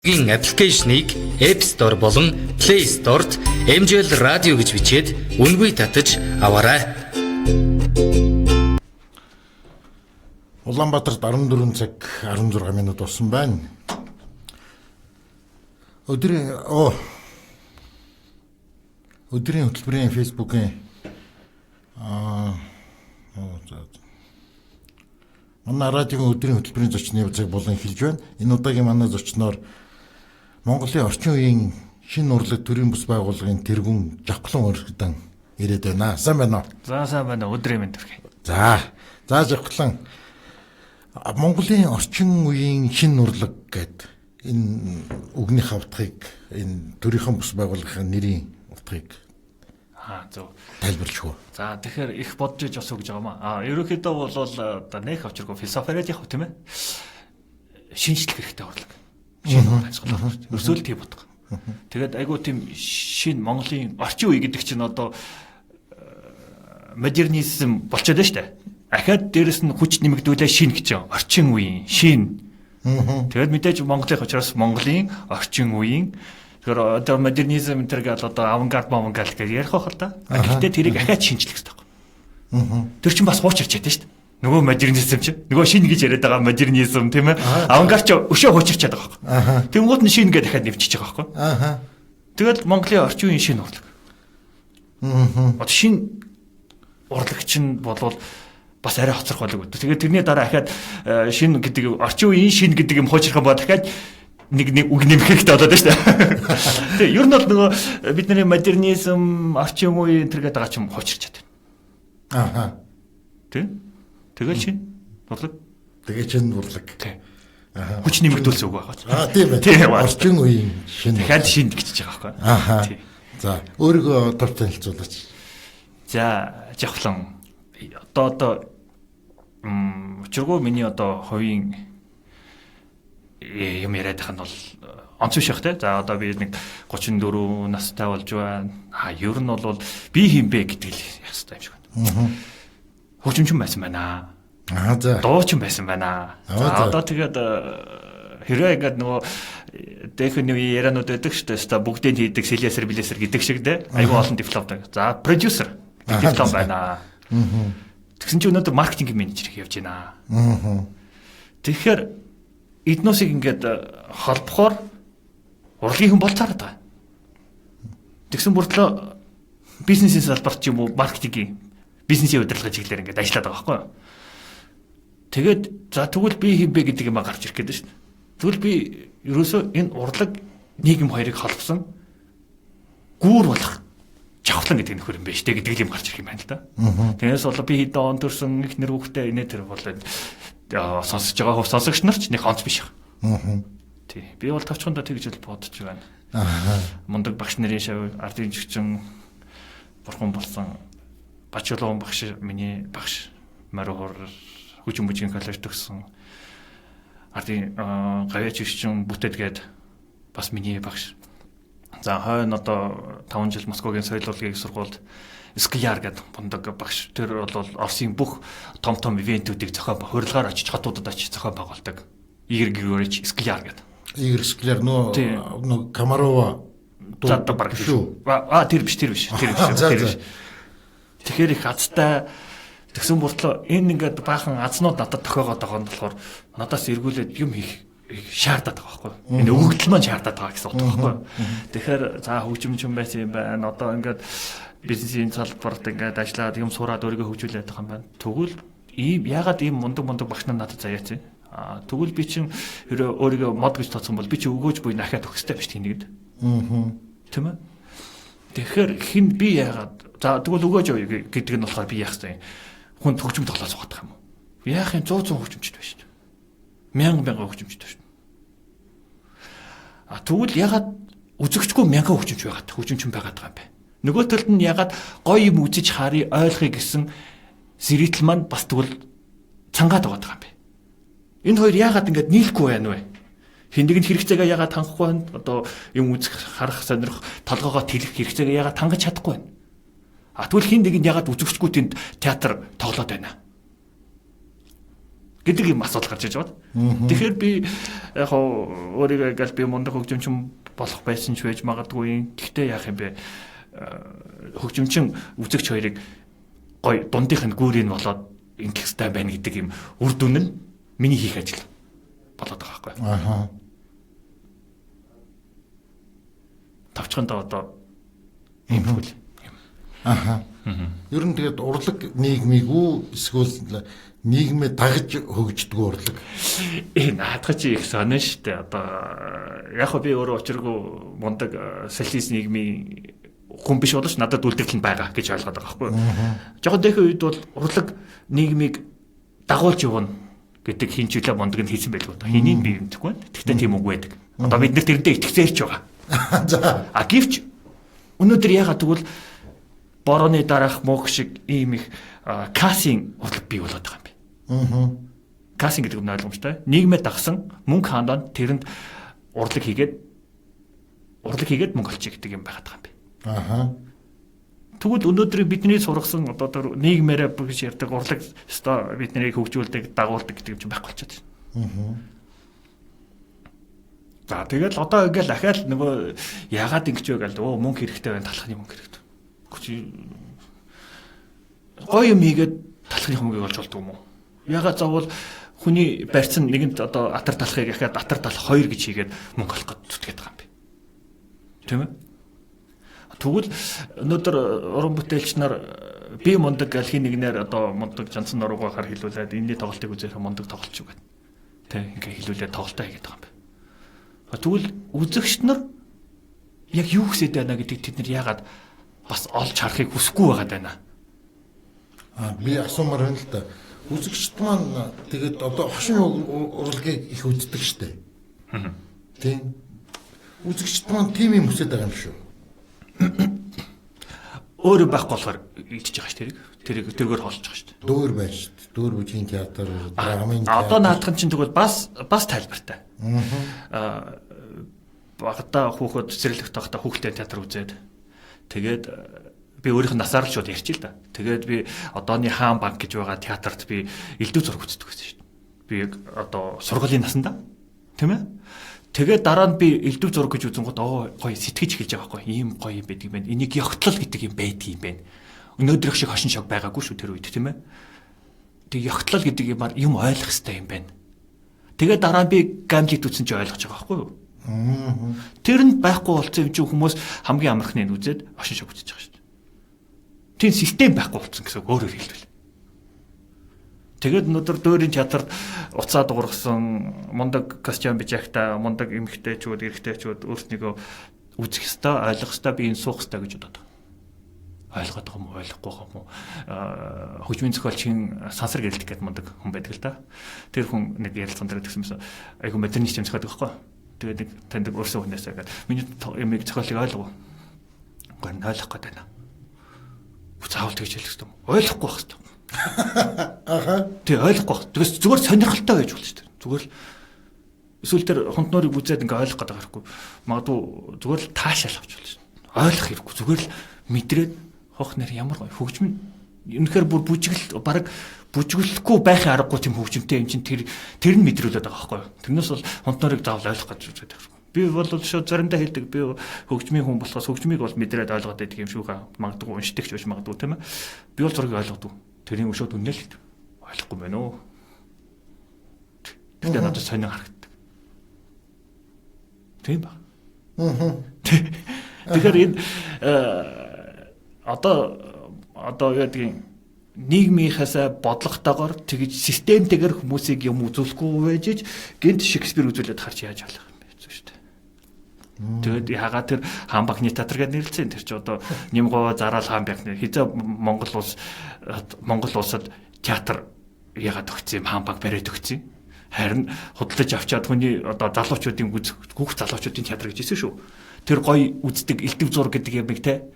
Application-ыг App Store болон Play Store-т MJL Radio гэж бичээд үнэгүй татаж аваарай. Улаанбаатарт 14 цаг 16 минут болсон байна. Өдрийн хөтөлбөрийн Facebook-ийн за. Манай радиогийн өдрийн хөтөлбөрийн зочны цаг болон эхэлж байна. Энэ удаагийн манай зочноор Монголын орчин үеийн шинэ урлаг төрийн бус байгууллагын тэргүүн Жавхлан Өргөдөн ирээд байна. Сайн байна уу? За, сайн байна. Өдрийн мэнд хүргэе. За. За, Жавхлан. Монголын орчин үеийн шинэ урлаг гэдэг энэ үгнийх утгыг, энэ төрийнхэн бус байгууллагын нэрийн утгыг Зөв. тайлбарлаж өгөө. За, тэгэхээр их бодож иж бас өгж байгаа юм аа. Ерөнхийдөө бол одоо нэх авчиргүй философиороо явах, тийм ээ. Шинжлэх хэрэгтэй урлаг. Шинэ урлаг амьсгал. Ерөөсөө л тийм утга. Тэгээд айгуу тийм шинэ Монголын орчин үе гэдэг чинь одоо модернизм болчиход байна шүү дээ. Ахаад дээрэс нь хүч нэмэгдүүлээ шинэ гэж байгаа. Орчин үеийн шинэ. Тэгээд мэдээж Монголын учраас Монголын орчин үеийн. Тэгэхээр одоо модернизм энэ төр гал одоо авангард авангард гэж ярих байх л да. Гэхдээ тэрийг ахаад шинжлэх хэрэгтэй байхгүй. Тэр чинь бас хуучирч чадсан шүү дээ. Нөгөө модернизм чинь нөгөө шинэ гэж яриад байгаа модернизм, тийм ээ. Авангард ч өшөө хуучирч чаддаг байхгүй. Тэнгууд нь шинэ гэж дахиад нэвчиж байгаа байхгүй. Тэгэл Монголын орчин үеийн шинэ урлаг. Одоо шинэ урлаг чинь болвол бас арай хоцрох болог. Тэгээд тэрний дараа ахаад шинэ гэдэг, орчин үеийн шинэ гэдэг юм хуучрах юм ба дахиад нэг нэг үг нэмэх хэрэгтэй болоод байна шүү дээ. Тэгээ ер нь бол нөгөө бидний модернизм, орчин үе энэ төр гэдэг байгаа ч юм хуучирч чадна. Тэ? Тэгэл шинэ урлаг. Тэгээ шинэ урлаг. Тий. Хүч нэмэгдүүлсэн үг байгаа. Аа, тийм ээ. Орчин үеийн шинэ. Дахиад шинэ гэж байгаа байхгүй. Тий. За, өөрийгөө тов танилцуулаач. За, Жавхлан. Одоо учиргүй миний одоо хувийн юм яриад байх нь бол онц биш байх те. За, одоо би нэг 34 настай болж байна. А ер нь бол би хин бэ гэдэг л ярих хэрэгтэй юм шиг байна. Хөгжимчин байсан байна. Аа, за. Дуучин байсан байна. За, одоо тэгээд хэрвээ ингээд нөгөө дээхэн үе яриануд байдаг шүү дээ. Өста бүгдийг хийдэг сэлэсэр билэсэр гэдэг шиг те. Айгүй олон дипломтой. За, продюсер диплом байна. Тэгсэн чинь өнөөдөр маркетинг менежер их явж байна. Тэгэхээр эдносыг ингээд холбохоор урлагийн хүн болж хараад байгаа. Тэгсэн мөртлөө бизнесийн салбарт ч юм уу маркетингийн бизнесийн удирдлага чиглэлээр ингээд ажиллаад байгаа байхгүй юу? Тэгээд за, тэгвэл би хэн бэ гэдэг юм гарч ирэх гээд шүү дээ. Тэгвэл би ерөөсөө энэ урлаг нийгэм хоёрыг холбосон гүүр болох Жавхлан гэдэг нөхөр юм байна шүү дээ гэдэг юм гарч ирэх юм байна л да. Тэрнээс бол би хэдэн он төрсөн, их нэр хүүхдээ инээ тэр бол сонсож байгаа хөв сонсогч нар ч нэг онц биш. Тий. Би бол тавчхандаа тэгж л бодож байна. Мундаг багш нарын шав ардын жигчин бурхан болсон Бачулуун багш, миний багш, Мариухур хөгжин бүжгийн коллеж төгссөн. Ардын гавьяач жигчин бүтээдгээд бас миний багш. За, хойно одоо 5 жил Москвагийн соёл урлагийн сургуульд Скляр гэдэг мундаг багш. Тэр бол Оросын бүх том том event үүдийг зохион хувирлагаар очиж, хотуудад очиж зохион байгуулдаг. Игорь Григорьевич Скляр гэдэг. Игорь Скляр нөө Комарова За, баг шүү. А, тэр биш, тэр биш, тэр биш, тэр биш. Тэгэхээр их азтай тэгсэн мөртлөө энэ ингээд баахан азнууд надад тохиогоод байгаа нь болохоор надаас эргүүлээд юм хийх шаардаад байгаа байхгүй. Энэ өгөгдөл маань шаардаад байгаа гэсэн утга байхгүй. Тэгэхээр за, хөгжимчин байсан юм байна. Одоо ингээд бизнесийн салбарт ингээд ажиллаад юм сураад өөрийгөө хөгжүүлээд байгаа юм байна. Тэгвэл ийм ягаад ийм мундаг мундаг багш нар надад заяац юм? Аа, тэгвэл би чинь хэрэг өөрийгөө мод гэж тооцсон бол би чи өгөөж буй нахиад өгөх ёстой биш тийнэгэд. Тийм ээ. Тэгэхээр хин би яагаад, за, тэгвэл өгөөж явъя гэдэг нь болохоор би яах ёстой юм? Хүн хөгжим тоглоо суугаад юм уу? Яах юм, 100 100 хөгжимчд байна шүү дээ. Мянга мянга хөгжимчд байна шүү. А тэгвэл ягаад үзэгчгүй мянган хөгжимч байгаад хөгжимчин байгаад байгаа юм бэ? Нөгөө талд нь ягаад гоё юм үзэж харъя, ойлгоё гэсэн зэрэгтэл маань бас тэгвэл цангаад байгаа юм бэ? Энэ хоёр яагаад ингэж нийлэхгүй байна вэ? Хин нэг нь хэрэгцээгээ яагаад хангахгүй байна? Одоо юм үзэх, харах, сонирх, толгоогоо тэлэх хэрэгцээгээ яагаад хангаж чадахгүй байна? А тэгвэл хин нэг нь яагаад үзэгчгүй тэнд театр тоглоод байна? Гэдэг юм асуудал гарч иж байгаа. Тэгэхээр би яг өөрийгөө ингээл би мундаг хөгжимчин болох байсан ч байж магадгүй. Гэхдээ яах юм бэ? Хөгжимчин үзэгч хоёрыг гой дундынх нь гүүрийг болоод ингэх хэрэгтэй байна гэдэг юм үр дүн нь миний хийх ажил болоод байгаа байхгүй. Аха. Тавчхандаа одоо юм хөл. Аха. Ер нь тэгээд урлаг нийгмийг үү эсвэл нийгмээ дагаж хөгждөг урлаг. Наадах чи их сонин штэ. Одоо яг хөө би өөрөө учиргүй мундаг социалист нийгмийн хүн биш боловч надад үлдэгдэл нь байгаа гэж ойлгоод байгаа байхгүй. Жохон дэхэ үед бол урлаг нийгмийг дагуулж явна гэдэг хин ч үлээ мундаг нь хийсэн байлгүй. Хэнийг би мэдэхгүй байна. Тэгтээ тийм үг байдаг. Одоо бид нар тэрэндээ итгэсээрч байгаа. За. А гэвч өнөөдөр яагаад тэгвэл борооны дараах мөнх шиг ийм их кассын урлаг бий болоод байгаа юм бэ? Кассинг гэдэг нь ойлгомжтой. Нийгмээ дагсан мөнгө хаандаа тэрэнд урлаг хийгээд мөнгө олчих гэдэг юм байгаад байгаа юм бэ. Аха. Тэгвэл өнөөдөр бидний сургасан одоо тэр нийгмээрээ гэж ярьдаг урлаг өстой биднийг хөгжүүлдэг, дагуулдаг гэдэг юм чинь байхгүй болчиход байна. За тэгэл одоо ингээл ахаал нөгөө яагаад ингэж вэ гэл өө мөнгө хэрэгтэй байна, талхны мөнгө хэрэгтэй. Гоё юм хийгээд талхны мөнгийг олж болдгоо юм уу? Ягаад заавал хүний барьсан нэгэнт одоо атар талхыг ахаад атар талх 2 гэж хийгээд мөнгө олох гэж зүтгээд байгаа юм бэ? Тийм ээ? Тэгвэл өнөөдөр уран бүтээлч нар би мундаг гэл хин нэгнээр одоо мундаг Жансан нуруугаа хар хилүүлээд энэний тоглолтыг үзэх мундаг тоглолч юу гэдэг. Тэ ингээ хилүүлээд тоглолтоо хийгээд байгаа юм бэ? Тэгвэл үзэгч нар яг юу хүсэж байна гэдгийг тэд нар яагаад бас олж харахыг хүсэхгүй байгаад байна. Би асуумаар байна л да. Үзэгчд маань тэгээд одоо хошин урлагийг их үздэг штэ. Тийм. Үзэгчд маань тийм юм хүсэж байгаа юм шүү. Өөрөө байхгүй болохоор идчихэж байгаа шүү тэрийг. Тэргээр хоолж байгаа шүү. Дөөр байна шүү. Дөөр бүжгийн театр, драмын театр. Одоо наадах нь чинь тэгвэл бас тайлбартай. Багада хүүхэд цэцэрлэгт байхдаа хүүхдтэй театр үзээд тэгээд би өөрийнх нь насаар л шууд ярьчих л да. Тэгээд би одооны Хаан банк гэж байгаа театрт би элдв зураг үздэг байсан шүү дээ. Би яг одоо сургуулийн насандаа. Тийм ээ? Тэгээд дараа нь би элдв зураг гэж үзэнгүүт оо гоё сэтгэж эхэлж байгаа байхгүй. Ийм гоё юм байдаг юм байна. Энийг ёгтлол гэдэг юм байдаг юм байна. Өнөөдрөх шиг хошин шог байгаагүй шүү тэр үед, тийм ээ? Тэг ёгтлол гэдэг юмар юм ойлгох хэрэгтэй юм байна. Тэгээд дараа нь би гамлит үзсэн чи ойлгож байгаа байхгүй юу? Тэр нь байхгүй болсон юм чи хүмүүс хамгийн амархныг үзээд хошин шог үзэж байгаа шүү дээ. Тийм систем байхгүй болсон гэсэн үг өөрөөр хэлбэл. Тэгээд өнөөдөр дөөрийн театрт уцаа дуургасан мундаг костюм бичээхтэй мундаг эмэгтэйчүүд, эрэгтэйчүүд өөрснийгөө үзэх ёстой, ойлгох ёстой, би энэ суух ёстой гэж бодоод байгаа. Ойлгоод байгаа юм уу, ойлгохгүй байгаа юм уу? Хөгжмийн зохиолч сансар гэрэлтэх гэдэг мундаг хүн байдаг л да. Тэр хүн нэг ярилцсан дээр тэгсэн юмсан айгу модернист юм зохиодог байхгүй. Тэгээд нэг таньдаг өөрсөө хүнээсээ гээд миний юмыг зохиолыг ойлгов. Үгүй ойлгох гээд байна. Заавал тэгж хэлэх ёстой юм. Ойлгохгүй байх ёстой. Аха. Тэг ойлгохгүй байх. Тэгээс зүгээр сонирхолтой байж болно шүү дээ. Зүгээр л эсвэл тэр хонт нуурыг үзээд ингээ ойлгох гэдэг байхгүй. Магадгүй зүгээр л таашаал авч болно шүү дээ. Ойлгох хэрэггүй. Зүгээр л мэдрээд хох нэр ямар гоё хөгжим үнэхээр бүр бүжигл бараг бүжиглэхгүй байхын аргагүй тийм хөгжимтэй юм чинь тэр нь мэдрүүлээд байгаа байхгүй юу. Тэрнээс бол хонт нуурыг заавал ойлгох гэж үзээд байгаа. Би бол шууд заримдаа хэлдэг. Би хөгжмийн хүн болохоос хөгжмийг бол мэдрээд ойлгоод байдаг юм шүү. Магадгүй уншдаг ч байж магадгүй тийм ээ. Би бол зургийг ойлгодог. Тэрийг шууд үнэ л гэдэг. Ойлгохгүй байна уу? Тэгтээ надад сонин харагддаг. Тийм ба. Тэгэхээр энэ одоо юу гэдгийг нийгмийнхээсээ бодлоготойгоор тэгж системтэйгээр хүмүүсийг юм үзүүлэхгүй байж гинт Шекспир үзүүлээд харж яаж болох юм бэ гэсэн шүү дээ. Тэгээд ягаа тэр Хаан банкны театр гэдээ нэрлэсэн. Тэр чи одоо Нямгоо зараал Хаан банкны хизээ Монгол улсад театр ягаад өгсөн юм, Хаан банк бариад өгсөн. Харин худалдаж авчаад хүний одоо залуучуудын гүөх залуучуудын театр гэж хэлсэн шүү. Тэр гоё үздэг элдв зураг гэдэг юмыг те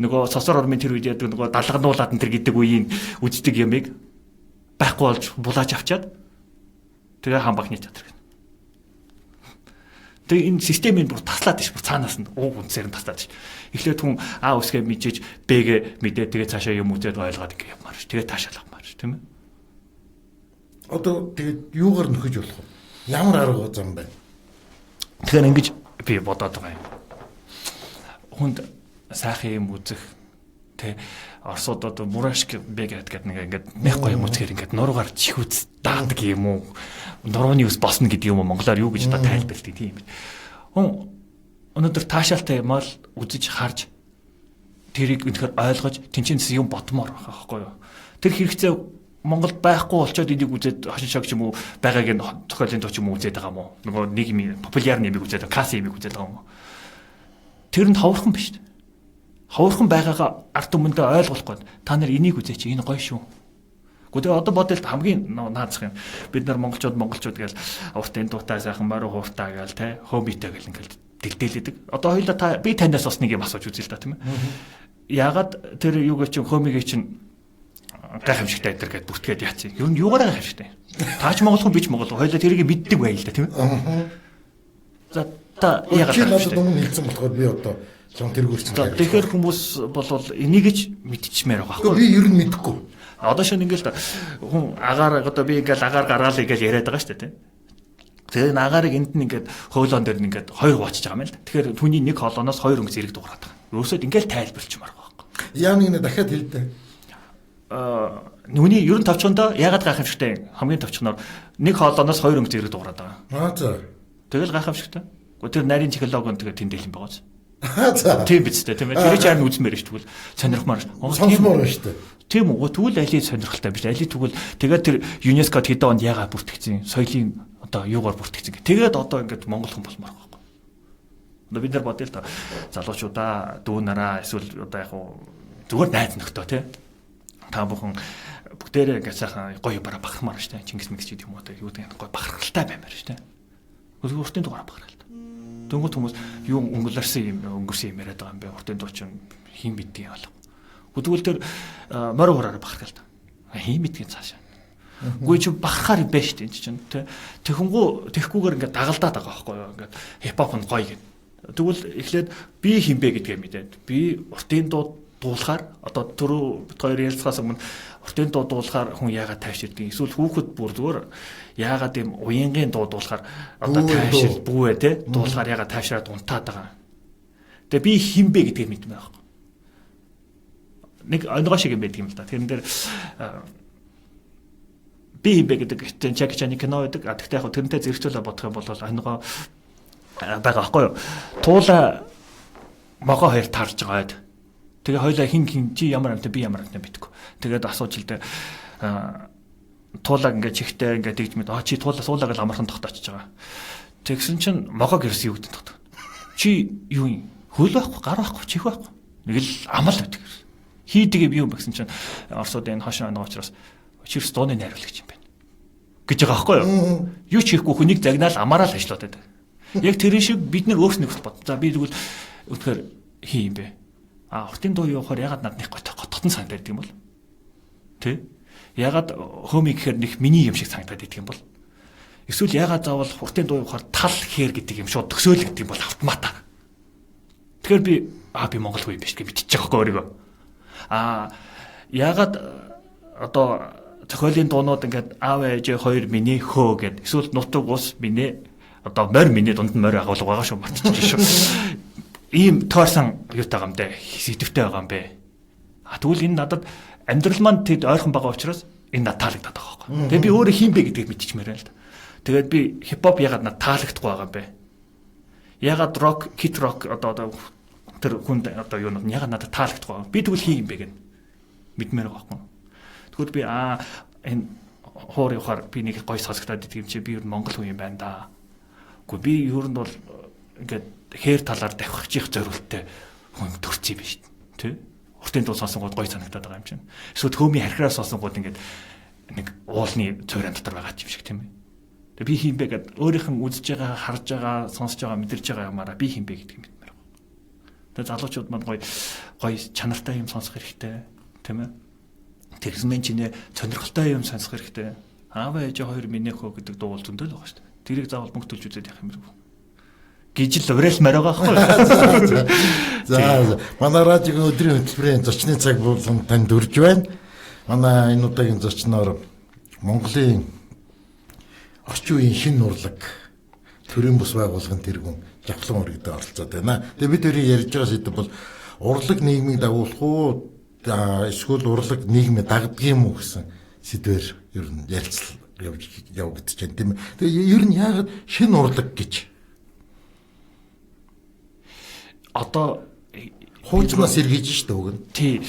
нөгөө сосор ормын тэр үед яадаг нөгөө далгануулаад энэ тэр гэдэг үеийн үздэг юмыг байхгүй болж булааж авчаад тэгээ Хаан банкны театр гэнэ. Тэгээ энэ системийг бүр таслаад ш бүр цаанаас нь ууг үнсээр нь таслаад ш. Эхлээд хүн А үсгээ мэдээж Б-гээ мэдээ тэгээ цаашаа юм үзээд ойлгоод ингэ явмаар ш. Тэгээ таашаал авмаар ш, тийм ээ. Одоо тэгээд юугаар нөхөж болох вэ? Ямар арга зам байна? Тэгэхээр ингэж би бодоод байгаа юм. Хүнд сайхан юм үзэх тэ Оросууд одоо мурашки бэ гэдэг нэг ингээд нэг гоё юм үзэхээр ингээд нуруугаар чихүүц даадаг юм уу? Нурууны ус босно гэдэг юм уу? Монголоор юу гэж одоо тайлбарладаг тийм юм. Хүн өнөөдөр таашаалтай юм ал үзэж харж тэрийг үнэхээр ойлгож тэнцэнс юм бодмоор байгаа байхгүй юу? Тэр хэрэгцээ Монголд байхгүй болчоод энийг үзээд хошин шог ч юм уу байгааг нь зохиолын дуу ч юм уу үзээд байгаа юм уу? Нөгөө нэг юм популяр нэмийг үзээд байгаа, касс юмыг үзээд байгаа юм уу? Тэр нь ховорхон биш. Ховорхон байгаагаа ард түмэндээ ойлгохгүй. Та нар энийг үзээч, энэ гоё шүү. Гэхдээ тэгээ одоо бодъё л хамгийн наазах юм. Бид нар монголчууд гээл уртын дуутай сайхан морин хууртай гээл те хөөмитэй гээл ингээл дэлдээлэдэг. Одоо хоёлаа та би танаас бас нэг юм асууж үзье л да тийм ээ. Яагаад тэр юугээ чинь хөөмигээ чинь гайхамшигтай энэ гэд бүртгээд яатсан. Ер нь юугаараа гайхамшигтай. Та ч монгол хүн би ч монгол. Хоёлаа тэрийг мэддэг байл л да тийм ээ. За та яагаад надад өмнө хэлсэн болохоор би одоо лам тэргүүрсэн. Тэгэхээр хүмүүс болвол энийг ч мэдчихмээр байгаа байхгүй. Би ер нь мэдэхгүй. Одоо шинэ ингээл хүн агаар одоо би ингээл агаар гараалаа гэж яриад байгаа шүү дээ тийм. Тэгээд энэ агаарыг энд нь ингээд хоолоон дээр нь ингээд хоёр хуваачиж байгаа юм л. Тэгэхээр түүний нэг хоолооноос хоёр өнгө зэрэг дуурайд байгаа. Өөрөөсөө ингээл тайлбарлчмаар байгаа байхгүй. Яа нэг нэ дахиад хэлдэ. Нүний ер нь товчхондоо ягаад гайхамшигтай хамгийн товчхоноор нэг хоолооноос хоёр өнгө зэрэг дуурайд байгаа. Аа за. Тэгэл гайхамшигтай. Гэхдээ тэр нарийн технологи нь тэгээд тэнд юм байгаа биз. Аа за. Тийм биз дээ тийм ээ. Тэр чинь харин үзмээр шүү тэгвэл сонирхмаар. Сонсомоор шүү дээ. Тийм үү? Тэгвэл алийг сонирхолтой биш. Алийг тэгвэл тэгээд тэр ЮНЕСКОд хэдэн онд ягаа бүртгэцэн соёлын одоо юугаар бүртгэцэн гэх. Тэгээд одоо ингээд монгол хүн болмоор байгаа байхгүй. Одоо бид нар бодъё л да. Залуучуудаа, дүү нараа эсвэл одоо яг зүгээр найз нөхдөө тий. Та бүхэн бүгдээрээ ингээд сайхан гоё бараа бахархмаар шүү дээ. Чингис мэгс гэдэг юм уу одоо юу гэдэг гоё бахархалтай баймаар шүү дээ. Тэгвэл уртын дугаараа бахархалтай. Дөнгөж хүмүүс юу өнгөлөрсөн юм өнгөрсөн юм яриад байгаа юм бэ? Уртын дуу чинь хин мэддэг юм алга. Тэгвэл тэр морь хураараа бахархал та. Хин мэдгийг цаашаа. Үгүй чи бахархаар юм байна шүү дээ энэ чинь тэ. Тэхэнгүү тэхгүүгээр ингээд дагалдаад байгаа байхгүй юу? Ингээд хипхоп нь гоё гэд. Тэгвэл эхлээд би хин бэ гэдгээ мэдээд би уртын дуу дуулахаар одоо түрүү бит хоёр ярилцахаас өмнө уртын дуу дуулахаар хүн яагаад тайвширдэг? Эсвэл хүүхэд бүр зүгээр яагаад ийм уянгийн дуу дуулахаар одоо тайвшир бүүвэ те дуулахаар яагаад тайвшираад унтаад байгаа. Тэгээ би хин бэ гэдгээ мэдмээр байхгүй. Нэг онгоо шиг юм байдаг юм л да. Тэрэн дээр би хин бэ гэдэг Чаки Чаны кино байдаг. А тэгтээ яг тэрнтэй зэрэгцүүлээ бодох юм бол онгоо байгаа байхгүй юу? Туула могоо хоёр таарж байгаа байд. Тэгээ хоёлаа хин хин чи ямар амтай би ямар амтай мэдгүй. Тэгээд асууж л дээ туулаг ингээд чихтэй ингээд тэгж мэд. А чи туулаа суулаа гэж амархан тогтоочж байгаа. Тэгсэн чинь могоо гэрс юу гэдэг тогтоо. Чи юу юм? Хөл байхгүй, гар байхгүй, чих байхгүй. Нэг л амал байдаг. Хийдэг юм юу гэсэн чинь Оросууд энэ хошин онгоо учраас чирс дууны найруулагч юм байна гэж байгаа байхгүй юу? Юу ч хийхгүй хүнийг загнаал амаараа л ажиллаад байдаг. Яг тэрэн шиг бид нэр өөрснөө хүсэл бод. За би тэгвэл үнэхээр хий юм бэ? А уртын дуу явахаар ягаад над нэг готготон санагдаад байдаг юм бол? Тэ? Ягаад хөөми гэхээр нэг миний юм шиг санагдаад байдаг юм бол? Эсвэл ягаад заавал уртын дуу явахаар тал хээр гэдэг юм шууд төсөөлөгдөг юм бол автоматар. Тэгэхээр би би монгол хүн юм биш гэж мэдчихэж байгаа байхгүй өөрийгөө. А ягаад одоо зохиолын дуунууд ингээд аав ээжээ хоёр миний хөө гэд эсвэл нутаг ус миний одоо морь миний дунд нь морь агуулга байгаа шүү мартчихлаа шүү. Ийм тойрсон юутай байгаа юм бэ? Сэдвтэй байгаа юм бэ? А тэгвэл энэ надад амьдрал маань тэд ойрхон байгаа учраас энэ надад таалагдаад байгаа байхгүй. Тэгээ би өөрөө хин бэ гэдгийг мэдчихмээр байна л да. Тэгээд би хипхоп ягаад надад таалагдахгүй байгаа юм бэ? Ягаад рок, кит рок одоо тэр хүнд одоо юу нэг ягаад надад таалагдахгүй байгаа. Би тэгвэл хин юм бэ гэд мэдмээр байгаа байхгүй. Тэгвэл би энэ хуур явахаар би нэг гоё сонсогдоод идэг юм чи би ер нь монгол хүн юм байна да. Үгүй би ер нь бол ингээд хээр талаар давхих зориулттай хүн төрсөн юм биш тий. Уртын дуу сонсонгууд гоё санагдаад байгаа юм чинь. Эсвэл хөөмийн хархираа сонсонгууд ингээд нэг уулны цойрон дотор байгаа юм шиг тийм ээ. Тэгээ би хин бэ гэд өөрийнх нь үзэж байгаа, харж байгаа, сонсож байгаа, мэдэрч байгаа юмараа би хин бэ гэдгийг мэдмээр байна. Тэгээ залуучууд маань гоё гоё чанартай юм сонсох хэрэгтэй тийм ээ. Тэгсэн чинь сонирхолтой юм сонсох хэрэгтэй. Аав ээжээ хоёр миний хөө гэдэг дуу бол зөндөл байгаа шүү дээ. Тэрийг заавал мөнгө төлж үзээд явах юм хэрэг. Гэж л уриалмаар байгаа байхгүй. За манай радиогийн өдрийн хөтөлбөрийн зочны цаг болсон танд хүрж байна. Манай энэ удаагийн зочноор Монголын орчин үеийн шинэ урлаг төрийн бус байгууллагын тэргүүн Жавхлан өргөдөө оролцоод байна. Тэгээ бид хоёрын ярьж байгаа сэдэв бол урлаг нийгмийг дагуулах уу эсвэл урлаг нийгмийг дагдаг юм уу гэсэн сэдвээр ер нь ярилцлага явагдаж байна, тийм ээ. Тэгээ ер нь яагаад шинэ урлаг гэж одоо хуучнаас эргэж штэ үг нь. Тий.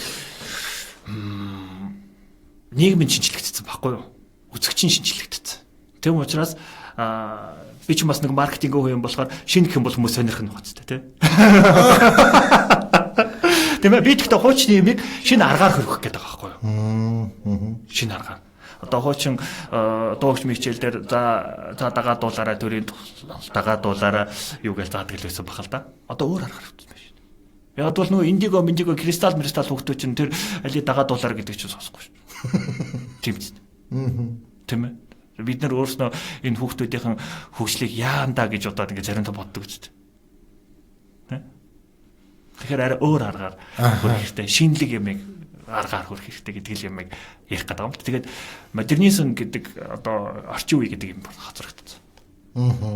Нийгэм нь шинжлэгдсэн байхгүй юу? Үзэгчийн шинжлэгдсэн. Тийм учраас би ч бас нэг маркетинг хүн юм болохоор шинэ гэх юм бол хүмүүс сонирх нь байгаа тий. Тийм ээ, би тэгтээ хуучны юмыг шинэ аргаар хөргөх гэдэг байгаа байхгүй юу? Шинэ аргаар. Одоо хуучин дуугч хичээл дээр за дагаа дуулаараа төрийн дагаа дуулаараа юу гэж заадаг л байсан бахал да. Одоо өөр аргаар хөвсөн байх шин. Яг бол нөгөө индиго, миндиго, кристалл, мристалл хүүхдүүд чинь тэр али дагаа дуулаараа гэдэг чинь сонсохгүй шин. Тийм ч. Тийм ээ. Бид нар өөрснөө энэ хүүхдүүдийн хөгжлийг яандаа гэж бодоод ингэ заримдаа боддог үст. Тэгэхээр арай өөр аргаар хөрөх хэрэгтэй. Шинэлэг юмыг аргаар хөрөх хэрэгтэй гэдэг л юмыг ярих гэдэг юм. Тэгээд модернизм гэдэг одоо орчин үе гэдэг юм хоцрогдсон.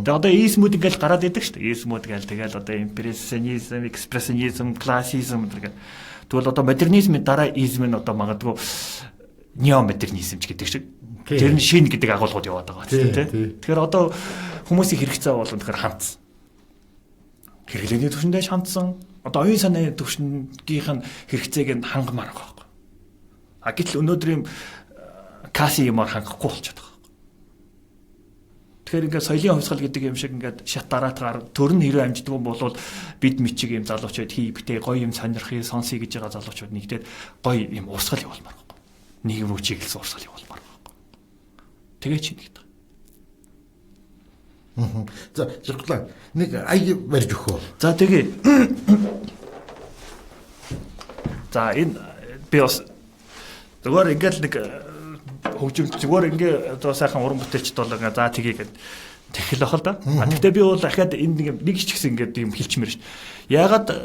Тэгээ одоо измүүд ингээл гараад идэг шүү дээ. Измүүд гээл тэгэл одоо импрессионизм, экспрессионизм, классизм гэдэг. Тэгвэл одоо модернизмын дараа изм нь одоо магадгүй неомодернизм ч гэдэг шиг. Тэр нь шинэ гэдэг агуулгууд яваад байгаа тийм. Тэгэхээр одоо хүмүүсийн хэрэгцээ бол тэгэхээр хандсан. Хэрэглээний түвшиндээ хандсан. Одоо оюун санааны түвшингийнх нь хэрэгцээг нь хангамаар байгаа байхгүй. А гэтэл өнөөдрийн касси юмар хангахгүй болчиход байгаа. Тэгэхээр ингээд соёлын хувьсгал гэдэг юм шиг ингээд шат дараатгаар төр нь хэрэг амждаггүй болвол бид мичиг юм залуучууд хий битээ гоё юм сонирхъя сонсъё гэж байгаа залуучууд нэгдээд гоё юм урсгал явуулмаар байхгүй. Нийгэм рүү чиглэсэн урсгал явуулмаар байхгүй. Тэгээ чи нэгдэг. За Жавхлан нэг ая барьж өгөө. За тэгээ. За энэ би бас зүгээр ингээд нэг хөгжим зүгээр ингээ одоо сайхан уран бүтээлчд бол ингээ за тгий гэд тэхэл бах л да. А тэгтээ би бол дахиад энэ нэг ч гэсэн ингээд юм хэлчмээр шин. Яагаад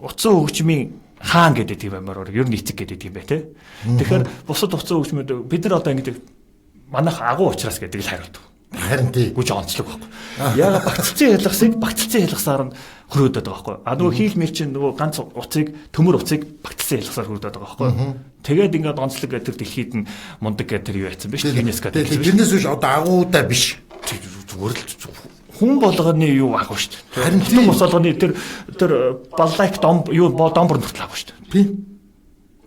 утсан хөгжмийн хаан гэдэг юм баймаар ер нь эцэг гэдэг юм бэ те. Тэгэхээр бусад утсан хөгжмүүд бид нар одоо ингээд манайх агуу учраас гэдэг л хариулт. Харин тий. Гүж онцлог байхгүй. Яагаад багцлцсан ялгасыг багцлцсан ялгасаар нь хөрөөдөд байгаа байхгүй. А нөгөө хийл мэл чинь нөгөө ганц уцыг төмөр уцыг багцлцсан ялгасаар хөрөөдөд байгаа байхгүй. Тэгээд ингээд онцлог гэдэг дэлхийд нь мундаг гэдэг тэр юу яцсан биш. ЮНЕСКО гэдэг. Тэрнээс биш одоо агуудаа биш. Зүгээр л хүн болгоны юу агуу шүү дээ. Харин тий. Ус болгоны тэр тэр баллайк дом юу домбор нүртэл агуу шүү дээ. Тий.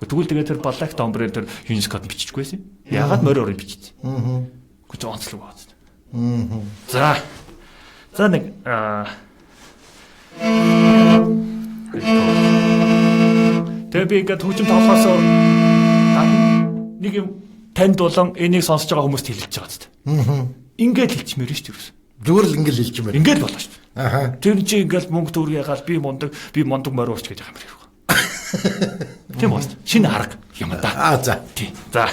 Тэгвэл тэгээд тэр баллайк домбрын тэр ЮНЕСКОд биччихгүйсэн. Яагаад морь орыг бичсэн? Аа. Гүж онцлог байгаа. За. За нэг тэгээ би ингээд хөгжим тоглохоос нэг юм танд болон энийг сонсож байгаа хүмүүст хэлж байгаа зү. Ингээд хэлчмээр шүү дээ. Зүгээр л ингээд хэлчмээр. Ингээд болно шүү дээ. Аха. Тэр чинь ингээд мөнгө төгрөг ягаал би мундаг морь уурч гэж байгаа юм хэрэг. Тийм үү? Шинэ арга юм да. Аа за. Тий. За.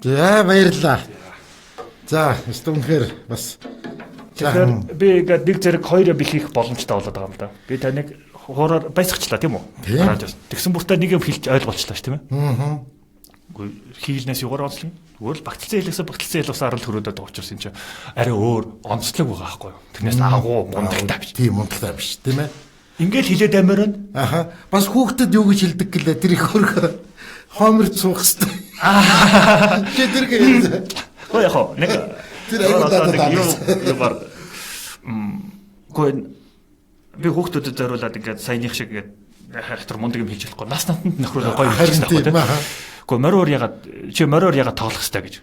За баярлалаа. За, өстө үнэхээр бас Тэгэхээр би ингээд нэг зэрэг хоёр юм хийх боломжтой болоод байгаа юм да. Би таныг хуураар байсгачлаа тийм үү? Радиос. Тэгсэн бүртээ нэг юм хэлж ойлгуулчлаа ш тийм ээ. Аа. Үгүй хийлнээс югаар онцлог? Зүгээр л багтлсан хэлээсээ багтлсан хэл усаар л хөрөөдөд байгаа учраас энэ чинь арай өөр онцлог байгаа байхгүй юу? Тэрнээс агуу мундагтай биш. Тийм мундагтай биш тийм ээ. Ингээл хилээд амаар байна. Аха. Бас хүүхдэд юу гэж хэлдэг гэлээ тэр их хөргө хомор суух хэвээр. Аа. Чи тэр гээ. Гоо яг хоо нэг тэр айгуу даа юу югаар гоо би хүүхдүүдэд зориулаад ингээд саяных шиг ингээд хатар мундаг юм хийж болохгүй. Нас натанд нөхрөө гоё юм хийх хэрэгтэй тийм. Гэхдээ мориор ягаад чи мориор ягаад тоглох хэрэгтэй гэж.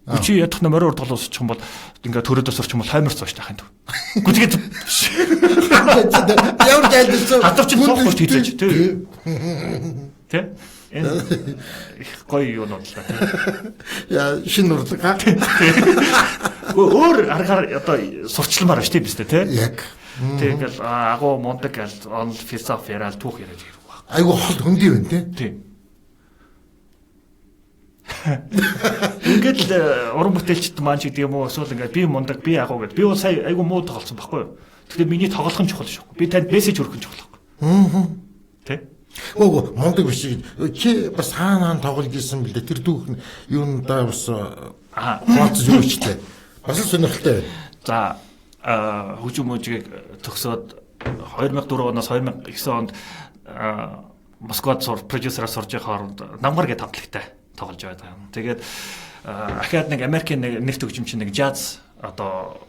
Үгүй чи ядах нь мориор тоглоусчих юм бол ингээд төрөөдөө сурчих юм бол хаймар цууш таах юм. Үгүй тэгээд ямар жайлдсан хадавч суухгүй хийлээж тий. Тэ? Энэ их гоё юу нуудлаа тий. Яа шинэ урлаг аа. Өөр аргаар одоо сурчламаар байна шүү дээ биз дээ тий. Яг. Тэгэл агуу мундаг гал онл философи яриад түүх яриад ирэх байх. Айгуу хол хөндөй байна тий. Тий. Ингээд л уран бүтээлчд маань ч гэдэг юм уу эсвэл ингээд би мундаг би агуу гэд би бол сая айгуу муу тоглосон байхгүй юу. Тэгэхээр миний тоглох нь чухал шүү. Би танд мессеж хүргэх нь чухал байхгүй. Аа. Тэ? Үгүй мундаг биш гэж. Чи бас хаана хаана тоглож исэн бэлээ. Тэр түүх нь юундаа бас хуваалцаж өгөөч тээ. Бас л сонирхолтой байна. За хөгжим мужийг төгсөөд 2004 оноос 2009 онд Москвад продюсераар сурж байгаа хооронд Намгар гэдэг хамтлагтай тоглож байгаа. Тэгээд ахаад нэг Америкийн нэрт хөгжимчин нэг жаз одоо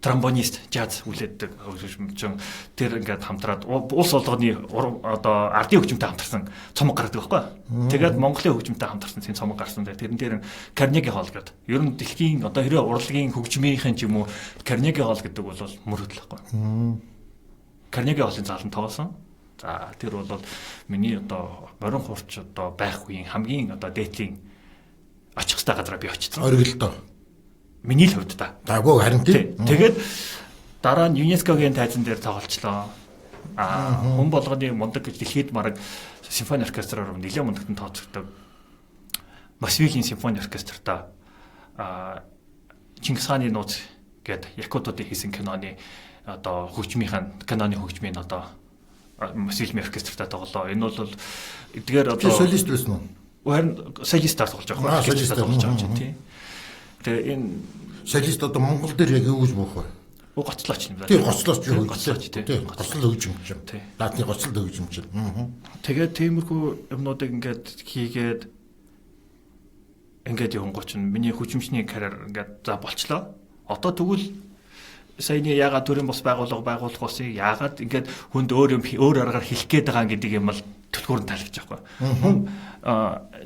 тромбонист жаз үлээдэг хөгжимчин тэр ингээд хамтраад улс болгоны одоо ардын хөгжимтэй хамтарсан цомог гаргадаг байхгүй. Тэгээд Монголын хөгжимтэй хамтарсан тийм цомог гарсан. Тэрэн дээр Карнеги холл гэдэг. Ер нь дэлхийн одоо хэрэг урлагийн хөгжмийнхэн ч юм уу Карнеги холл гэдэг бол мөрөдөл байхгүй. Карнеги холлын зааланд тоглосон. За тэр бол миний одоо морин хурц одоо байх үеийн хамгийн одоо дээдлийн очих ёстой газараа би очсон. Оргилдоо. Миний л хувьд та. Дагуу харин тийм. Тэгээд дараа нь ЮНЕСКО-гийн тайзан дээр тоглолцлоо. Аа хүн болгоны мундаг гэж дэлхийд мараг симфони оркестраар нэлээд мундагтан тооцогддог. Мосвилийн симфони оркестртаа Чингис хааны нууц гэдэг Якутуудын хийсэн киноны одоо хөгжмийнхэн киноны хөгжмийн одоо Мосвилийн оркестртаа тоглолоо. Энэ бол эдгээр одоо солист байсан уу? Харин солистаар тоглож байгаа. Солистаар тоглож байгаа чинь тийм. Тэгээ энэ солист одоо Монгол дээр яг юу гэж буух вэ? Гоцлооч юм байна. Тийм гоцлооч юу гоцлооч тийм. Гоцлол хөгжимч. Даатны гоцлол хөгжимч. Тэгээд тиймэрхүү юмнуудыг ингээд хийгээд ингээд явангуут чинь миний хөгжимчний карьер ингээд за болчлоо. Одоо тэгвэл саяны яагаад төрийн бус байгууллага байгуулах усыг яагаад ингээд хүнд өөр юм өөр аргаар хэлэх гээд байгаа гэдэг юм бол түлхүүр нь таалагдж байгаа байхгүй. Хүн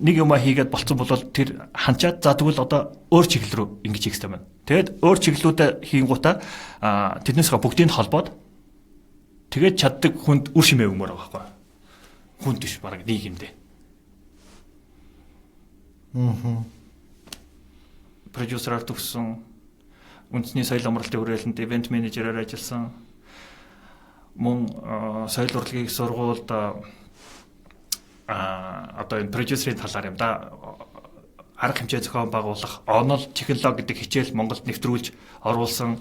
нэг юм хийгээд болцсон бол тэр ханчаад за тэгвэл одоо өөр чиглэл рүү ингэж хийх хэрэгтэй байна. Тэгээд өөр чиглэлүүдээ хийнгуудаа тэрнээсээ бүгдийг холбоод тэгээд чаддаг хүнд үр шимээ өгмөр байгаа байхгүй. Хүнд биш бараг нийгэмдээ. Аа. Продюсераар төгссөн, үндэсний соёл амралтын хүрээлэнд ивент менежерээр ажилласан, мөн соёл урлагийн сургуульд одоо энэ продюсерийн талаар юм да арга хэмжээ зохион байгуулах, онол технологи гэдэг хичээл Монголд нэвтрүүлж оруулсан.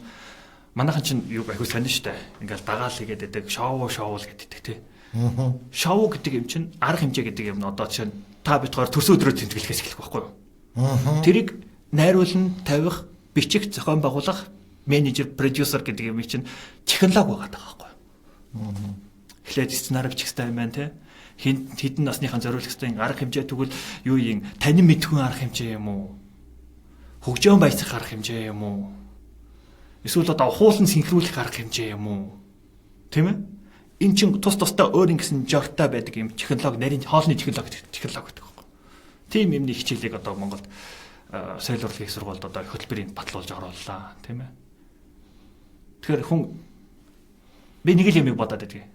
Манайхан чинь юу айгүй сонин штэ. Ингээл дагаал хийгээд байдаг, шоу шоу л гэдэг тий. Шоу гэдэг юм чинь арга хэмжээ гэдэг юм нь одоо жишээ нь та бид хоёр төрсөн өдрөө тэмдэглэхээс эхлэх байхгүй юу? Тэрийг найруулан тавих, бичих, зохион байгуулах, менежер, продюсер гэдэг юм чинь технологи байгаа даа байхгүй юу? Эхлээд сценарий бичих хэрэгтэй юм байна тий. Хэдэн насныхан зориулах хэрэгтэй арга хэмжээ тэгвэл юу юм танин мэдхүн арга хэмжээ юм уу? Хөгжөөн баясгах арга хэмжээ юм уу? Эсвэл одоо хуулан синхруулах арга хэмжээ юм уу? Тийм ээ? Энэ чинь тус тусдаа өөр ингэсэн жортой байдаг юм технологи, нарийн хоолны технологи гэдэг байхгүй. Тийм юмны хичээлийг одоо Монголд соёл урлагийн сургуульд одоо хөтөлбөрийг батлуулж орууллаа, тийм ээ. Тэгэхээр хүн би нэг л юмыг бодоод байдаг.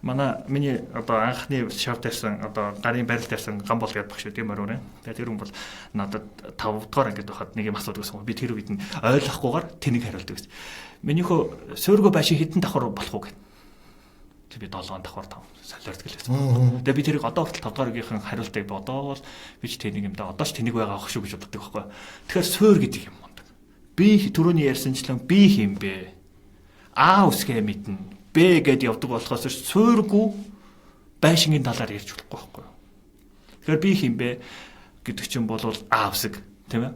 Манай миний одоо анхны шав тавьсан одоо гарын барил тавьсан гам бол гэдэг багш үү тийм мөрөөрэ. Тэгээ тэр хүн бол надад 5 дугаар ангид байхад нэг юм асуудаг гэсэн. Би тэр үед нь ойлгохгүйгээр тэнэг хариулдаг гэсэн. Миний хөө суурьгүй байшин хэдэн давхар болох уу гэв. Би 7 давхар 5 солиорд гэлээ. Тэгээ би тэрийг одоо хүртэл 5 дугаар ангийнхан хариултыг бодоол би ч тэнэг юм да. Одоо ч тэнэг байгаа ах шүү гэж боддог байхгүй. Тэгэхээр суур гэдэг юм мундаг. Би түрүүний ярьсанчлан би хин бэ? А үсгээ мэднэ. Б гэд явдаг болохоос суургүй байшингийн талаар ярьж болохгүй байхгүй юу? Тэгэхээр би хин бэ гэдэг чинь бол А үсэг, тийм ээ?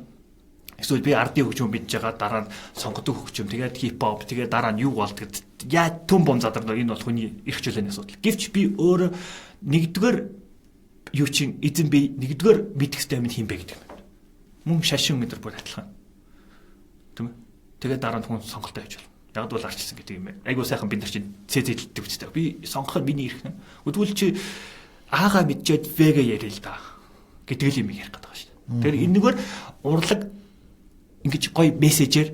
Эсвэл би ардын хөгжим мэдж байгаа, дараа нь сонгодог хөгжим, тэгээд хип хоп, тэгээд дараа нь юу болдог. Яа түн бом задарна, энэ бол хүний эрх чөлөөний асуудал. Гэвч би өөрөө нэгдүгээр юу чинь эзэн би нэгдүгээр мэдэх ёстой юм хин бэ гэдэг юм. Мөн шашин өдр бүр адилхан. Тийм ээ? Тэгээд дараа нь хүн сонголтоо хийж болно. Яг бол арчилсан гэдэг юм. Айгуу сайхан бид нар чинь цэцэлдэг үстэй. Би сонгох нь миний эрх нэ. Тэгвэл чи А-га мэдчихэд В-гээ яриа л да гэдэг л юм ярих гэдэг байгаа шүү дээ. Тэгэхээр энэгээр урлаг ингэж гоё мессежээр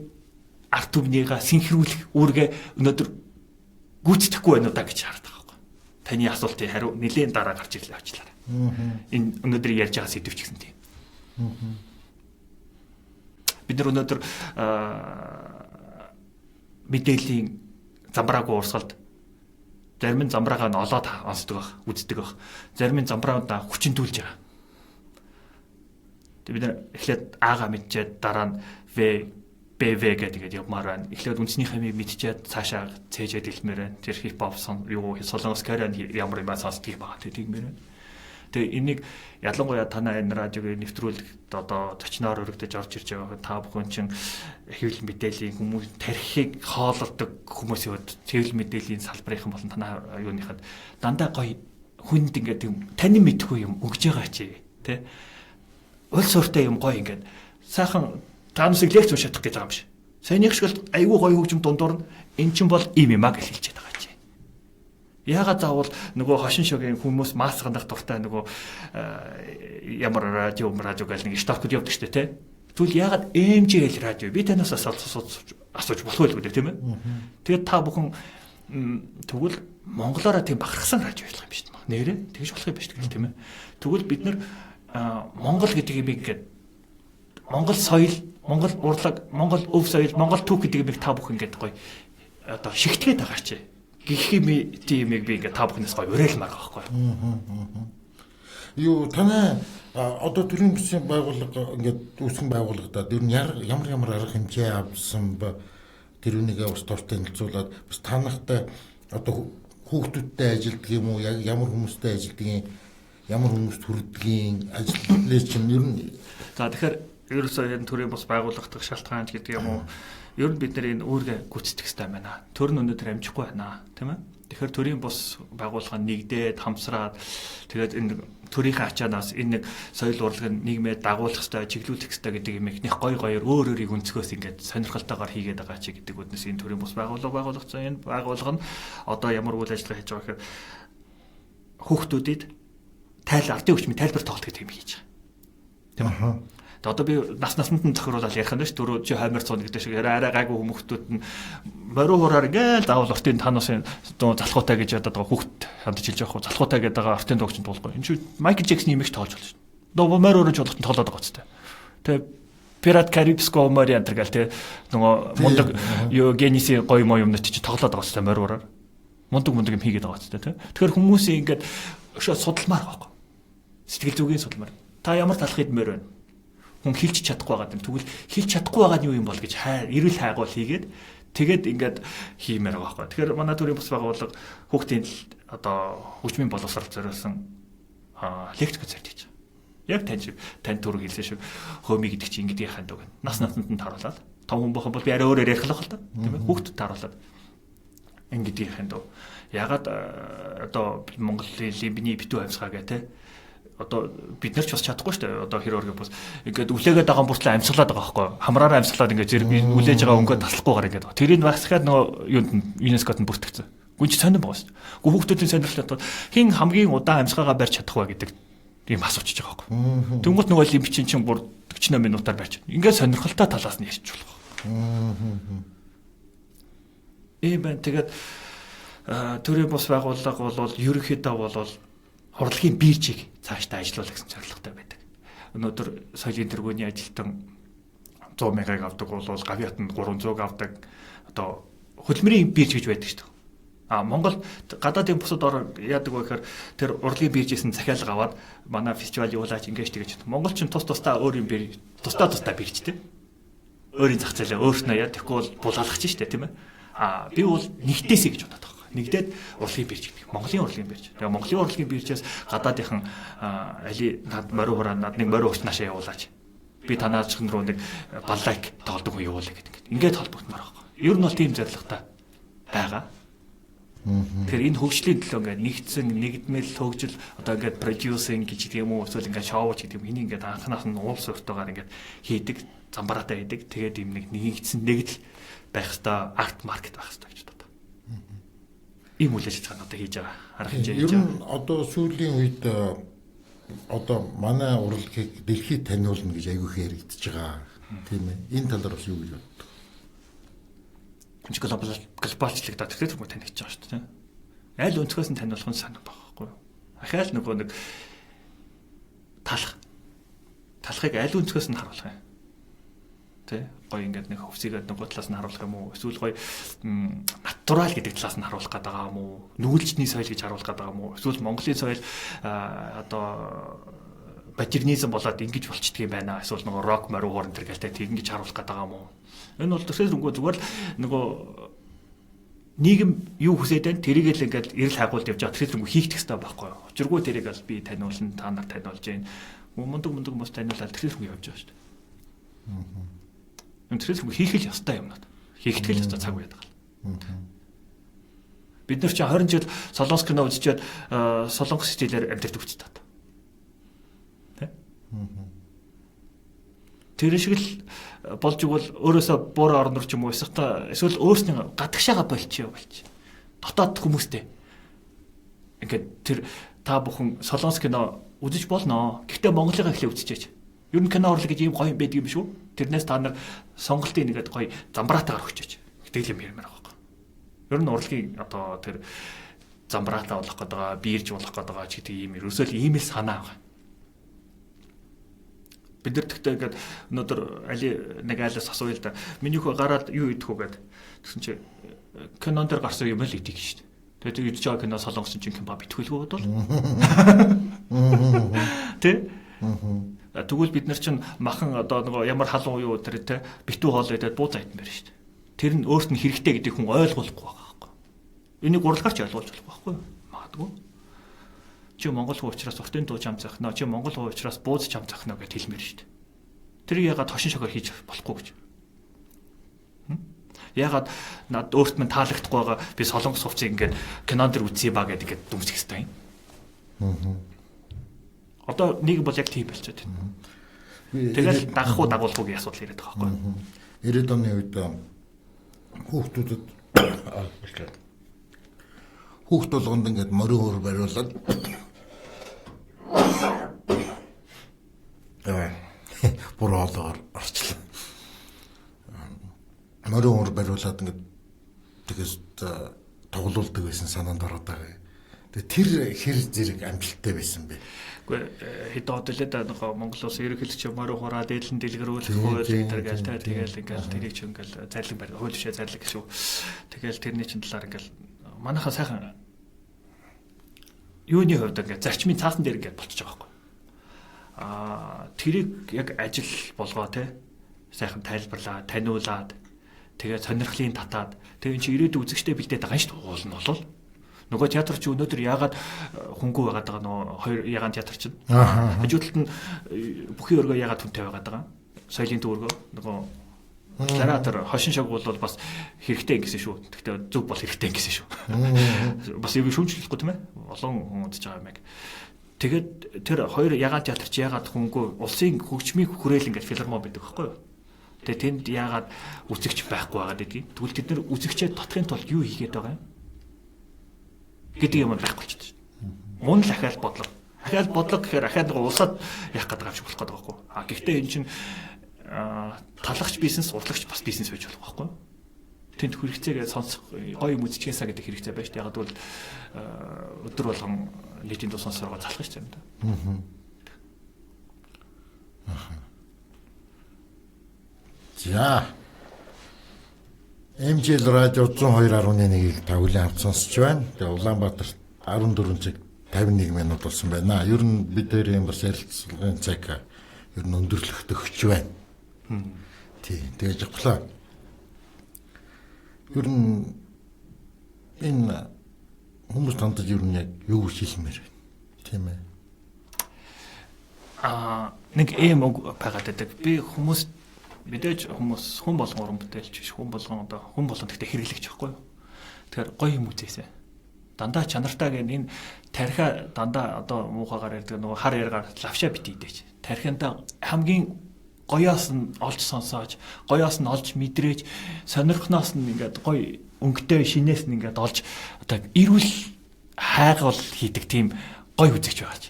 ард түмнийгээ синхруулах үүргээ өнөөдөр гүйцэтгэхгүй байна уу да гэж хараад байгаа байхгүй. Таны асуултын хариу нэлээд дараа гарч ирлээ очлаа. Энэ өнөөдөр ярьж байгаа сэдв ч гэсэн тийм. Бид нар өнөөдөр мэдээллийн замбраагүй урсгалд зарим нь замбраагаа нь олоод онцдог байх, үздэг байх. Зарим нь замбраудаа хүчинтүүлж байгаа. Тэг бид нар эхлээд А-га мэдчихэд дараа нь В, БВ гэдэг ингээд явмаар байна. Эхлээд үндсний хэмийг мэдчихэд цаашаа цээжээд илмээр байна. Тэр хип хоп сон юу солонгос Кореан ямар юм сонсдог юм аа тэгмээр байна. Тэгээ энийг ялангуяа танай энэ радиогийн нэвтрүүлэгт одоо зочноор өргөдөж орж ирж байгаа та бүхэн чинь хэвлэл мэдээллийн хүмүүс тархийг хоололдог хүмүүсийн хувьд хэвлэл мэдээллийн салбарынхан болон танай юуныхад дандаа гоё хүнд ингээд юм танин мэдхгүй юм өгж байгаа чи тэ улс уртай юм гоё ингээд сайхан таамсыг лекц унших гэж байгаа юм шиг. Саяных шиг л айгүй гоё хөгжим дундуур нь эн чинь бол ийм юм а гэж хэлж байгаа чи. Яагаад заавал нөгөө хошин шогийн хүмүүс маасгандах дуртай нөгөө ямар радио гэл нэг штабкд явдаг штэ тэ. Тэгвэл яагаад MJL радио би танаас асууж болох байлгүй дээ тийм ээ. Тэгээд та бүхэн тэгвэл монголоороо тийм бахархсан радио болох юм биш үү? Нэрээ тэгж болох юм биш гэл тийм ээ. Тэгвэл бид нар Монгол гэдэг юм ингээд Монгол соёл, Монгол урлаг, Монгол өв соёл, Монгол түүх гэдэг юмыг та бүхэн ингээд гоё одоо шигтгээд байгаа чи. Гэх юм тийм юмыг би ингээд та бүхнээс гоё уриалмаар байгаа байхгүй. Юу танай одоо төрийн бүсийн байгууллага ингээд үүсгэн байгуулагдаад ер нь ямар арга хэмжээ авсан бэ? Тэр үнийгээ бас дуртай танилцуулаад бас танахтай одоо хүүхдүүдтэй ажилддаг юм уу? Яг ямар хүмүүстэй ажилддаг юм? Ямар хүмүүст хүрдгийн ажлын чинь ер нь за тэгэхээр ерөөсөө энэ төрийн бус байгууллагах шалтгаан ч гэдэг юм уу ер нь бид нар энэ үүргээ гүйцэтгэх хэрэгтэй байна. Төр нь өнөөдөр амжихгүй байна, тийм ээ. Тэгэхээр төрийн бус байгууллага нэгдээд хамсраад тэгээд энэ төрийнхээ ачаанаас энэ нэг соёл урлагийг нийгмээ дагуулах хэрэгтэй, чиглүүлэх хэрэгтэй гэдэг юм их гой гоёор өөр өөрийг өнцгөөс ингээд сонирхолтойгоор хийгээд байгаа чи гэдэг үднэс энэ төрийн бус байгууллага байгуулагдсан. Энэ байгууллага нь одоо ямар үйл ажиллагаа хийж байгаа гэхээр хүүхдүүдэд ардын хөгжмийн тайлбар тоглолт гэдэг юм хийж байгаа. Тийм ээ. Тэгээ одоо би нас насанд нь зохируулаад ярих юм шүү. Түрүү чи хаймар цуун гэдэг шиг арай гайгүй хүмүүстүүд нь морин хураар ингээл заавал ортын тануусын залхуутай гэж ядаад байгаа хүүхд хандж хэлж явах уу залхуутай гэдэг байгаа ортын дуугч туулахгүй. Энэ чи Майкл Джексны имийг тоолж болно шүү. Нөгөө морин хурын чуулганд тоолоод байгаа ч тийм. Тэгээ Пират Карибско Мори антер гэл тэ нөгөө мундаг юу генисийн гоё мо юмнууд чи тоглоод байгаа ч тийм морин хураар. Мундаг мундаг юм хийгээд байгаа ч тийм. Тэгэхээр хүмүүсийн ингээд өшөө судалмаар байгаа байхгүй. Сэтгэл зүгийн судалмаар. Та ямар талах идмээр байна? Хүн хэлж чадахгүй байгаа юм. Тэгвэл хэлж чадахгүй байгаа нь юу юм бол гэж эрүүл хайгуул хийгээд тэгээд ингээд хиймээр байгаа байхгүй. Тэгэхээр манай төрийн бус байгууллага хүүхдийн одоо хөгжмийн боловсрол зориулсан лекц концерт хийж байгаа. Яг тань шиг тань түрүү хэлсэн шиг хөөми гэдэг чинь ингэдэг яхаа даа. Нас насанд нь тааруулаад том хүн бохон бол би арай өөрөөр ярих л байх л та. Тийм ээ. Хүүхдэд тааруулаад ингэдэг яхаа даа. Ягаад одоо Монголын лимбний битүү амьсгаа гэх те одоо бид нар ч бас чадахгүй шүү дээ. Одоо хэр өргө бас ингээд үлээгээд байгаа мөртлөө амьсгалаад байгаа байхгүй. Хамраараа амьсгалаад ингээд зэрэг үлээж байгаа өнгөө таслахгүйгээр ингээд. Тэрийг багсгаад нөгөө юунд нь ЮНЕСКОд нь бүртгэгдсэн. Гүн чи сонирн байгаа шүү дээ. Гүн хүүхдүүдийн сонирхолтой хин хамгийн удаан амьсгаагаа барьж чадах вэ гэдэг ийм асуучж байгаа байхгүй. Тэнгүүт нөгөө олимпичин чинь бүр 48 минутаар барьж. Ингээд сонирхолтой талаас нь ярьж болох. Ийм байна. Тэгээд төрийн бус байгууллага бол ерөнхийдөө бол урлагийн биржийг цаашдаа ажилуулах гэсэн зорилготой байдаг. Өнөөдөр соёлын тэргүүний ажилтан 100 мянгаыг авдаг бол гавьяат нь 300-г авдаг. Одоо хөдөлмөрийн бирж гэж байдаг шүү дээ. А Монгол гадаадын бусад орн яадаг вэ гэхээр тэр урлагийн биржээс нь захиалга аваад манай фестивал явуулаач ингэж тэгэж. Монгол чинь тус тусдаа өөр юм бирж, тусдаа тусдаа биржтэй. Өөрийн зах зээлээ өөрснөө яа тэгэхгүй бол булаалгах чинь шүү дээ, тийм ээ. А би бол нэгдээсэй гэж бодоод байгаа. Нэгдээд урлагийн бирж гэдэг. Монголын урлагийн бирж. Тэгээ Монголын урлагийн биржээс гадаадынхан али над морин хураа над нэг морин хурц наашаа явуулаач. Би танаа чихэн рүү нэг баллайк тоолдог хүн явуулъя гэдэг. Ингээд холбогдмоор байгаа. Ер нь бол тийм зорилготой байгаа. Тэгэхээр энэ хөгжлийн төлөө ингээд нэгдсэн нэгдмэл хөгжил одоо ингээд producing гэж гэдэг юм уу эсвэл ингээд шоу ч гэдэг юм энийг ингээд анханаас нь уул сууртайгаар ингээд хийдэг, замбараатай хийдэг. Тэгээд ийм нэг нэгдсэн нэгдэл байх хэвээр арт маркет байх хэвээр гэж боддог. Ийм үйл ажиллагаа одоо хийж байгаа. Арга хэмжээ хийж байгаа. Ер нь одоо сүүлийн үед одоо манай урлагийг дэлхийд таниулна гэж айгүй их яригдчихэж байгаа. Тийм ээ. Энэ талаар бас юу гэж боддог? Глобалчлагдаад тэгэхээр хүмүүс танигдж байгаа шүү дээ. Аль өнцгөөс нь таниулах нь санаа байгаа байхгүй юу? Ахаал нөгөө нэг талах. Талахыг аль өнцгөөс нь харуулах юм. Тэ? Гоё ингээд нэг хөвсийгээд нөгөө талаас нь харуулах юм уу? Эсвэл гоё натурал гэдэг талаас нь харуулах гээд байгаа юм уу? Нүгэлжний соёл гэж харуулах гээд байгаа юм уу? Эсвэл Монголын соёл одоо модернизм болоод ингэж болчдөг юм байна. Эсвэл нөгөө рок морин хуурн тэр гэлтэй тэг ингэж харуулах гээд байгаа юм уу? Энэ бол төсөөл өнгөө зүгээр л нөгөө нийгэм юу хүсээд байна тэрийг л ингээд эрэл хайгуулд явж байгаа. Тэгэхээр өнгө хийх хэрэгтэй байхгүй юу? Учиргүй тэрийг л би таниулна, та нар таниулж гин. Мундаг мундаг хүмүүс таниулаад тэгэхээр өнгө явж байгаа шүү дээ. Тэр өнгө хийх л ёстой юмнууд. Хийхтгэл ёстой цаг үе байгаа. Бид нар чи 20 жил солонгос кино үзчихэд солонгос стилээр амьдардаг үстэй таа. Тэ? Тэр шиг л болж игэл өөрөөсөө буур орон руу ч юм уу эсвэл өөрснөө гадагшаага болчих. Дотоод хүмүүстэй. Ингээд тэр та бүхэн солонгос кино үзэж болно. Гэхдээ Монголынхаа эхлээ үзчихээч. Ер нь кино урлаг гэж ийм гоё юм байдаг юм шүү. Тэрнээс та нар сонголтын нэгэд гоё замбраатаагаар өгчөөч. Гэдэг юм ярмаар байгаа байхгүй. Ер нь урлагийн одоо тэр замбраатаа болох гэдэг байгаа, бирж болох гэдэг байгаа ч гэдэг ийм ерөөсөө л ийм л санаа байгаа. Бид нар тэгтээ ингээд өнөөдөр али нэг айлаас асууя л да. Миний хөө гараад юу идэх үү гэд. Тэгсэн чи кинон дээр гарсан юм л идэх шүү дээ. Тэгээд идэж байгаа кино солонгосын жинхэнэ ба битгүүлгүй бодвол. Тэ? Тэгвэл бид нар чинь махан одоо нөгөө ямар халуун юу тэр тэ битүү хоол идээд буу зайд юм байна шүү дээ. Тэр нь өөрт нь хэрэгтэй гэдэг хүн ойлгохгүй байгаа байхгүй. Энийг урлагаар ч ойлгуулж болохгүй байхгүй. Магадгүй. Чи монгол хүн учраас уртын дуу чам зохино. Чи монгол хүн учраас бууз чам зохино гэж хэлмээр шүү дээ. Тэрийг ягаад хошин шогоор хийж болохгүй гэж. Ягаад над өөрт минь таалагдахгүй байгаа би солонгос хувцыг ингээд кинон дэр үзье ба гэдэг ингээд дүмсэх хэрэгтэй юм. Одоо нэг бол яг тийм болчиход байна. Тэгэл дагах уу дагуулах уугийн асуудал яриад байгаа байхгүй. 90-ад оны үед хүүхдүүдэд хүүхд болгонд ингээд морин хөр бариулаад буруу хоолоогоор орчлоо. Морин хөр бариулаад ингээд тэгээс тоглуулдаг байсан санаанд ороод байгаа. Тэгээ тэр хэр зэрэг амжилттай байсан бэ? Үгүй хэд од лээ да нөгөө Монгол улс ерөнхийлөгч морин хураа дээдлэн дэлгэрүүлэх хууль тэр гээл та тэгэл ингээл тэрийг чи ингээл зарлиг барь хууль бишээ зарлиг шүү. Тэгэл тэрний чин талаар ингээл манайхаа сайхан юуны хувьд ингээд зарчмын цаасан дээр ингээд болчихж байгаа байхгүй. Аа тэрийг яг ажил болгоо те сайхан тайлбарлаа, таниулаад тэгээ сонирхлын татаад тэгээ эн чи ирээдүйн үзэгчтэй бэлдээд байгаа юм шүү дээ. Уул нь болол нөгөө театр чи өнөөдөр яагаад хүнгүй байгаад байгаа нөгөө хоёр ягаан театр чинь. Хажуу талд нь бүхий өргөө яагаад хүнтэй байгаад байгаа. Соёлын төвөргөө нөгөө литератор хошин шог бол бас хэрэгтэй гэсэн шүү. Гэхдээ зөв бол хэрэгтэй гэсэн шүү. Бас юу шүүмжлэхгүй тийм ээ. Олон хүн үзэж байгаа юм яг. Тэгээд тэр хоёр ягаан театр чи яагаад хүнгүй улсын хөгжмийн хүрээл ингээд филармон байдаг байхгүй юу? Тэгээд тэнд яагаад үзэгч байхгүй байгаад байдгийг. Тэгвэл тэд нар үзэгчээ татахын тулд юу хийгээд байгаа юм? Гэдэг юм байхгүй болчиход шүү. Мун л ахаал бодлого. Ахаал бодлого гэхээр ахаал нэг улсаад яах гэдэг юм шиг болох гэдэг байхгүй. А гэхдээ энэ чинь талагч бизнес, урлагч бас бизнес байж болох байхгүй. Тэнд хэрэгцээгээ сонсох гоё юм үзчихээсаа гэдэг хэрэгцээ байж. Яг гэвэл өдөр болгон нийтийн дуу сонсороо залах шүү дээ. За. MJL радио 102.1-ийг та бүхэн авч сонсч байна. Тэгээ Улаанбаатарт 14 цаг 51 минут болсон байна. Ер нь бид хоёрын бас ярилцлагын цаг ер нь өндөрлөх төгч байна. Тий. Тэгээд жавхлаа. Ер нь энэ хүмүүс тандаж ер нь яг юу хэлмээр байна. Тийм ээ. Нэг ийм үг байгаад байдаг. Би хүмүүс мэдээж хүмүүс хүн болгон уран бүтээлч биш, хүн болгон одоо хүн болгон гэхдээ хэрэглэгч байхгүй юу? Тэгэхээр гоё юм үзээсэй. Дандаа чанартай гэн энэ тархиа дандаа одоо муухагаар ярьдаг нөгөө хар яргаар лавшаа бити идээч. Тархиндаа хамгийн гоёос нь олж сонсоож, гоёос нь олж мэдрээж, сонирхноос нь ингээд гоё өнгөтэй шинээс нь ингээд олж одоо эрүүл хайгуул хийдэг тийм гоё үзэгч байгаач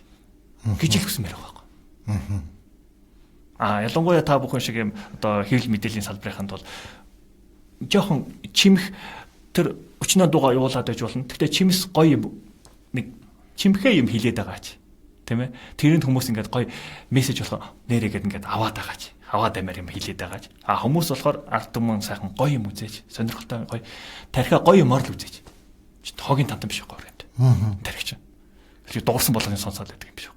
гэж л хүсмээр байгаа байхгүй. Ялангуяа та бүхэн шиг юм одоо хэвлэл мэдээллийн салбарынханд бол жоохон чимх тэр өчнөө дуугаа явуулаад байж болно. Гэхдээ чимс гоё юм нэг чимхээ юм хилээд байгаач. Тийм ээ. Тэрэнд хүмүүс ингээд гоё мессеж болохоор нэрээгээд ингээд аваад байгаач. Аваад амаар юм хилээд байгаач. А хүмүүс болохоор ард түмэн сайхан гоё юм үзээч. Сонирхолтой гоё тархиа гоё юмар л үзээч. Хогийн тантан биш байхгүй юм. Тархич. Тэр дуурсан болгоныг сонсоод байдаг юм биш үү?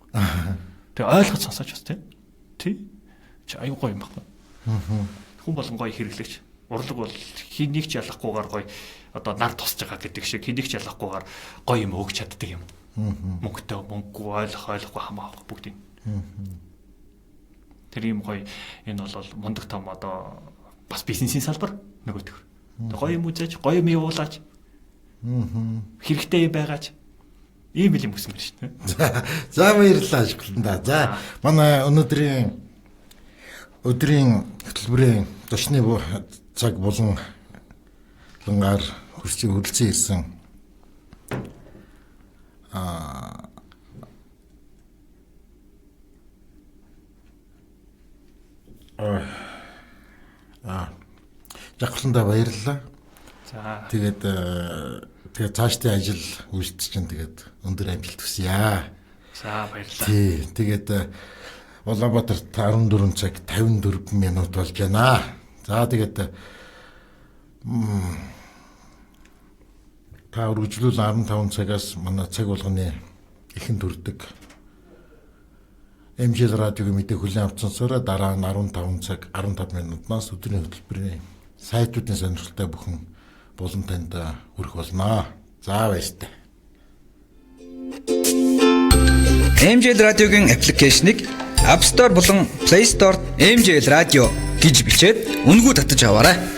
Тэгээ ойлгож сонсооч бас тийм. Тий. Чи аюу гоё юм байхгүй. Хүн болгон гоё хэрэглэгч. Урлаг бол хэнийг ч ялахгүйгээр гоё одоо нар тусч байгаа гэдэг шиг хэнийг ч ялахгүйгээр гоё юм өгч чаддаг юм. Мөнгөтэй мөнгөгүй ойлгох ойлгохгүй хамаахгүй бүгдийг. Тэр юм гоё энэ бол мундаг том одоо бас бизнесийн салбар нөгөөтгөр. Гоё юм үзээж, гоё юм явуулаач. Хэрэгтэй юм байгаач. Ийм л юм хүсмээр шүү дээ. За баярлалаа ашиглалтандаа. За манай өнөөдрийн өдрийн хөтөлбөрийн зочны цаг болон лангаар хөрсийг хөдөлсөн ирсэн Жавхландаа баярлалаа. За. Тэгээд тэгээд цаашдын ажил үйлдэл чинь тэгээд өндөр амжилт хүсье. За баярлалаа. Тий, тэгээд Улаанбаатарт 14 цаг 54 минут болж байна. За тэгээд та үргэлжлүүл 15 цагаас манай цаг болгоны ихэн төрдөг MJL радиогийн мэдээ хүлээн авч сонсороо дараа нь 15 цаг 15 минутаас өдрийн хөтөлбөрийн сайтуудын сонирхолтой бүхэн булан танд хүрэх болно. За баяртай. MJL радиогийн аппликейшнийг App Store болон Play Store MJL радио гэж бичээд үнэгүй татаж аваарай.